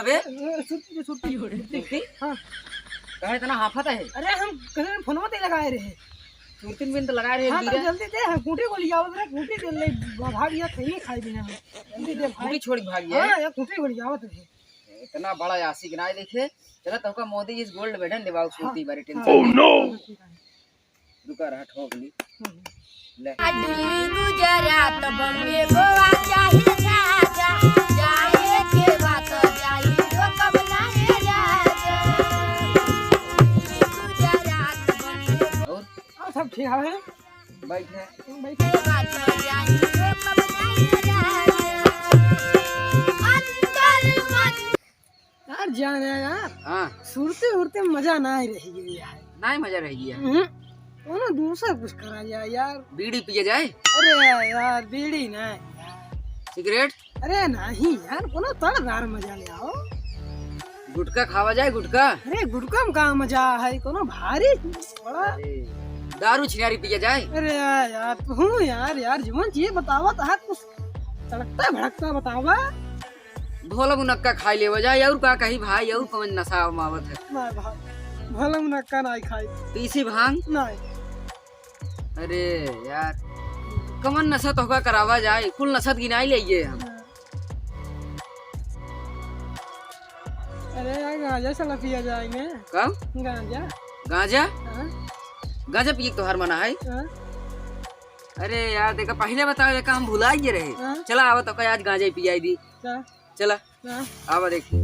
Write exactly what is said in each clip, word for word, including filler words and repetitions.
अबे? ए, सुरती, सुरती। सुरती? हाँ। काहे इतना हाफत है? अरे, हम कहे फोनवा ते लगाए रहे। सुरती में तो लगाए रहे, हाँ, तो बीरा। जल्दी दे, हम कूटी को लियावत रहे, कूटी दे ले, भाग गया, खैनी खाई बिना। जल्दी दे भाई। कूटी छोड़ के भाग गया? हाँ, ये कूटी को लियावत रहे। इतना बड़ा आशिक ना है, देखे। चला, तोहका मोदी जी से gold medal दिवाओ, हाँ, सुरती बारे, हाँ। Tension। Oh no! रुका रहा, ठोक ली। हम्म। ले। दिल्ली, गुजरात, बॉम्बे, गोवा, चाहे जहाँ जा, जाए के बात, जाए रोकब नाहे राजा। दिल्ली, गुजरात, बॉम्बे। और? और सब ठीक है। बैठे। बैठे। बात, जाए रोकब नाहे राजा। अंदर मन यार, जान है यार। हाँ। सुरते उरते मजा नाहीं रह गया यार। नाहीं मजा रह गया। हम्म। कोनो दूसरा कुछ करा जाए यार। बीड़ी पिया जाए? अरे यार, बीड़ी नाहीं यार। सिगरेट? अरे नाहीं यार, कोनो तड़दार मजा लियाओ। गुटखा खावा जाए, गुटखा? अरे गुटखा में का मजा है, कोनो भारी बड़ा। अरे, दारू छिनारी पिया जाए? अरे यार, तू यार, यार, जीवन जी बतावा तो है कुछ तड़कता भड़कता बतावा। भोला मुनक्का खाई लेवा जाए, और का कही भाई, और कौन नशा मावत है? नाहीं भाई, भोला मुनक्का नाहीं खाई। पीसी भांग? नाहीं। अरे यार, कमन नशा तोहका करावा जाए, कुल नशा त गिनाई लेइए हम। हाँ। अरे यार, गांजा साला पिया जाएंगे। कब? गांजा। गांजा? हाँ। गांजा पिए के तोहार मना है? हाँ। अरे यार, देखा, पहले बताओ, देखा, हम भुला गए रहे। हाँ। चला, आवा, तोहका आज गांजा ही पियाई दी। चल। चला। हाँ। आवा देखी।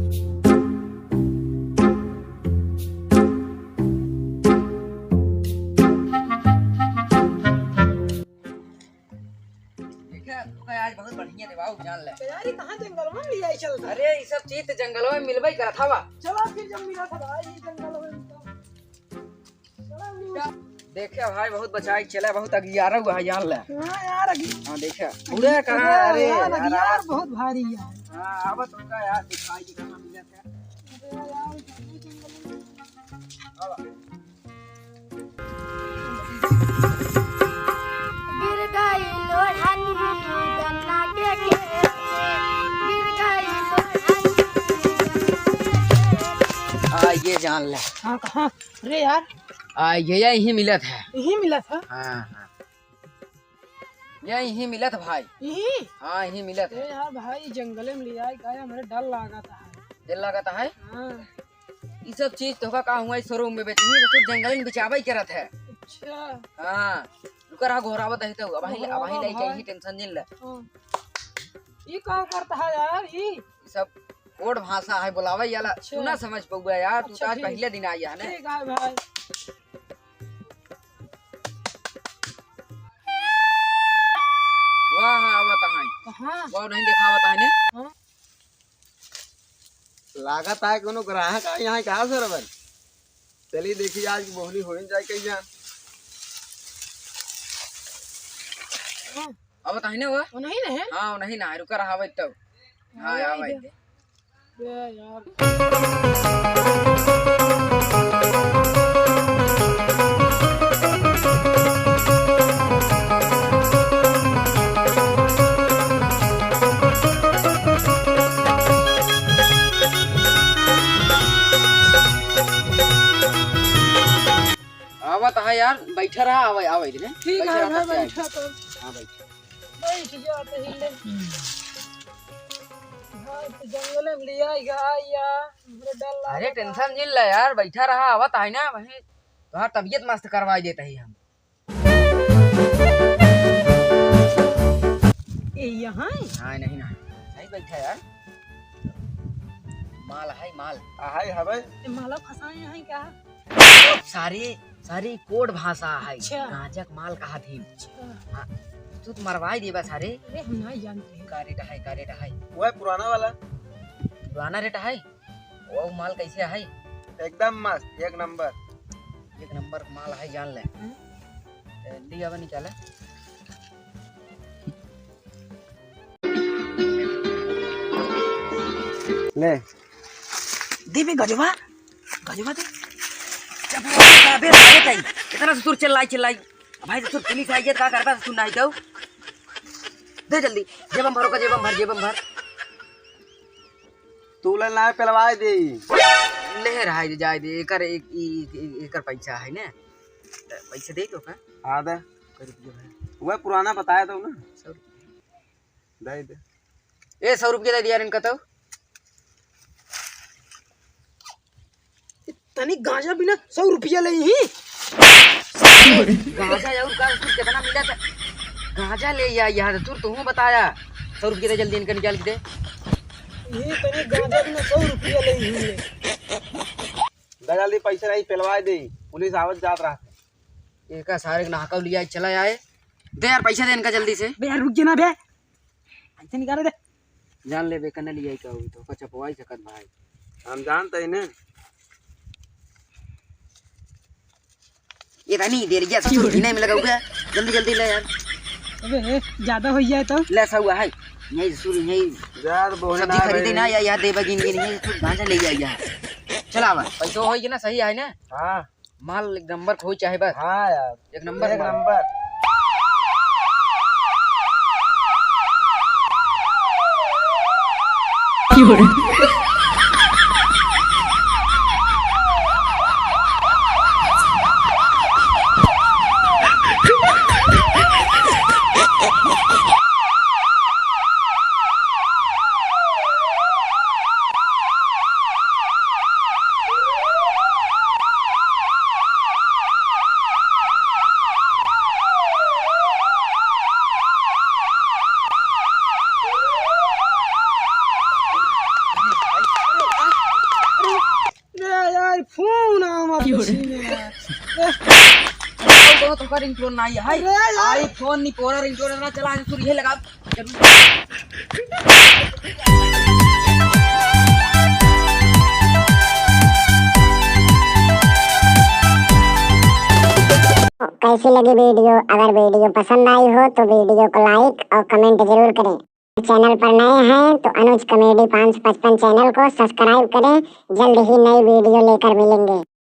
देखा, तोका आज बहुत बढ़िया देवाऊ जान ले। यार, ये कहाँ जंगल में ले आई चल रहा? अरे, ये सब चीज तो जंगल में मिलबे करत हवा। चला फिर जब मिला था भाई, ये जंगल में तो। देखे भाई, बहुत बचाए के चला, बहुत अगियारा हुआ है, जान ले। हाँ यार, अगी-, हाँ, देखे। अगी-, पूरा कहाँ, अरे अरे यार, यार, अगियार आवाज बहुत भारी है। हाँ, आवा तोका यार, दिखाई दे कहाँ मिला था। अरे यार, गिर गई लोढ़नी गन्ना के खेत में, गिर गई लोढ़नी। आ, ये जान ले। हाँ, कहाँ? अरे यार। आ, ये, ये यहीं मिलत है। यहीं मिलत है? हाँ, हाँ। ये यहीं मिलत भाई। यहीं? हाँ, यहीं मिलत है। ए यार भाई, जंगले में ले आए, का है, हमरे डर लागत है। डर लागत है? हाँ। ई सब चीज तोहका का हुआ, इस showroom में बेचनी, तो तू जंगले में बेचाबे करत है। अच्छा। हाँ, रुका रहा, घोरावत है तो, अब वहीं, अब वहीं घोरावा लेके भाई। आई, tension जिन ले। हाँ। ई का करत है यार, ई? ई सब code भाषा है, बुलावे वाला, अच्छा। तू ना समझ पउबे यार, तू अच्छा, तो आज ठीक। पहले दिन आई है ना। ठीक है भाई। वाह, आवत है। कहाँ? वाह, नहीं देखावत है ने? हाँ। लागत है कोनो ग्राहक आ यहाँ का सरवन। चली देखी आज की बोहनी होइन जाए कहीं जान। हाँ। आवत है ने वो? वो नहीं ना है? हाँ, वो नहीं ना है, रुका रहा आवत तब। हाँ, हाँ, आवत दे। दे। बे यार। आवत है यार, बैठा रहा, आवे, आवे इधर। ठीक है, बैठा रहा, हाँ, तब से बैठा आए। तो। हाँ, बैठा। बैठ जा पहिले। भाई, तो जंगल में लिया गया या, हमरे डर अरे, लागत है। Tension जिन ले यार, बैठा रहा, आवत है ना, वहीं तोहार तबीयत मस्त करवाई देत ही हम। ए, यहाँ है? हाँ, नहीं ना, सही बैठा यार। माल है, माल। आ, है, हवे। ए, माला फंसाए हैं क्या? सारे, सारे code भाषा है। अच्छा। गांजा के माल कहा थी। अच्छा। हाँ, तू तो मरवाई देबा सारे। अरे, हम नहीं जानते हैं। का rate है, का rate है? वो है पुराना वाला। पुराना rate है? वो माल कैसे है? एकदम मस्त, एक नंबर। एक नंबर माल है, जान ले। हम्म। ए, ली आवा निकाले। ले। दे बे गजवा, गजवा दे। जब वो अबे मारे तई, इतना ससुर चिल्लाई, चिल्लाई। भाई ससुर पुलिस आई है, का करबा ससुर नहीं तो। दे जल्दी, जेबम भरो का, जेबम भर, जेबम भर। तू ले ना पेलवाए दे। ले रहा है, जाए दे, एकर एक, ई, ई, एकर पैसा है ना, त पैसा दे तो का? हाँ दे। कर दियो भाई। वह पुराना बताया था ना। सौ रुपया। दे दे। ए, सौ रुपया दे दिया इनका तो। तनी गांजा बिना सौ रुपया ले ही। गांजा और का, तू कितना मिला था? गांजा ले या यार, तू, तू बताया। सौ रुपया दे, जल्दी इनका निकाल के दे। ये तनी गांजा बिना सौ रुपया ले ही। दे जल्दी, पैसा नहीं, पेलवाए दे, पुलिस आवत जात रहा। एका सारे के नहका लिया चला आए। दे यार, पैसा दे इनका जल्दी से। बे यार, रुक जा ना बे। पैसा निकाल दे। जान ले बे, कने लिया का हुई तो, का चपवाई सकत भाई। हम जानते ही ना। ये तनी देर गया, ससुर भी नहीं मिलेगा हुआ। जल्दी, जल्दी ले यार। अबे, ए, ज्यादा हो जाए तो? ले सौ है। यही ससुर, यही यार, बोलना सब्जी खरीदे भाई। ना, या, या देबा गिन गिन, यही ससुर गांजा ले जाइए। चला बा। पैसा होई कि ना, सही है ना? हाँ। माल एक नंबर के होई चाहे बस। हाँ यार। एक नंबर एक माल। नंबर। रे यार, फोन आवा पसीने यार। तो, तो का रिंगटोन ना आई है। अरे यार। iPhone नहीं, पूरा रिंगटोन ना चला, तू ये लगा। कैसी लगी वीडियो? अगर वीडियो पसंद आई हो तो वीडियो को like और कमेंट जरूर करें। चैनल पर नए हैं तो अनुज कॉमेडी पाँच सौ पचपन चैनल को सब्सक्राइब करें। जल्द ही नई वीडियो लेकर मिलेंगे।